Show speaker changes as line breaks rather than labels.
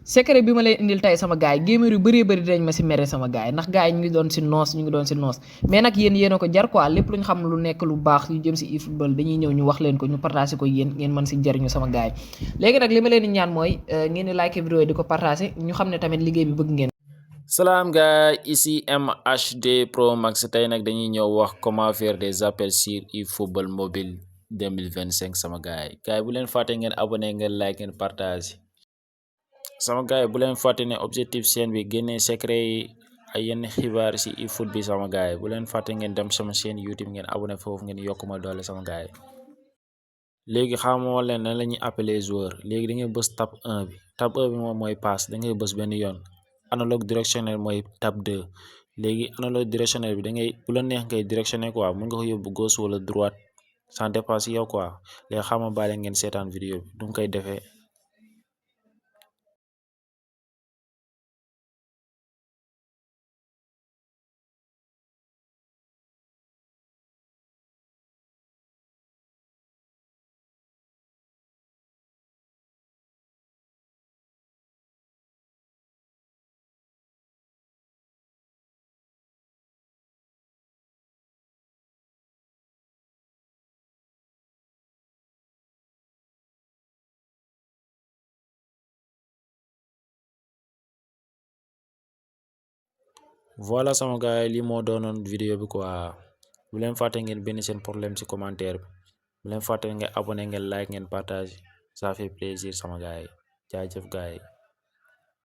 secret bi ma leen indil tey sama gaay gamer yu bëree bëri dinañ ma si mere sama gaay ndax gaay ñu ngi doon si noos mais nag yéen a ko jar quoi lépp lu ñu xam lu nekk lu baax yu jëm si eFootball dañuy ñëw ñu wax leen ko ñu partagé ko yéen ngeen mën si jariñu sama gaay léegi nag li ma leen di ñaan mooy ngeen di like vidéo yi di ko partagé ñu xam ne tamit liggéey bi bëgg ngeen.
Salam gars, ici MHD Pro Max. Tey nag dañuy ñëw wax comment faire des appels sur eFootball mobile 2025 sama gars yi bu leen fàtte ngeen abonné ngeen like ngeen partage sama gars yi bu leen fàtte ne objectif chaîne bi génnee secret yi ay yenn xibaar si eFoot bi sama gars yi bu leen fàtte ngeen dem sama chaîne YouTube ngeen abonné foofu ngeen yokk ma doole sama gars yi léegi xamoo leen nan la ñuy appeler joueur léegi da ngay bës tab 1 bi tab 1 bi moom mooy passe da ngay bës benn yoon. Analogue directionnel mooy tab 2 léegi analogue directionnel bi da ngay bu la neex ngay directionné quoi mun nga ko yóbbu gauche wala droite sans dépend si yow quoi léegi xama baale ngeen seetaan vidéo bi du mu koy defee. Voilà sama gars yi lii moo doonoon vidéo bi quoi bu leen fàtte ngeen benn seen problème ci commentaire bi bu leen fàtte ngeen abonné ngeen like ngeen partage ça fait plaisir sama gars yi jaajëf gars yi.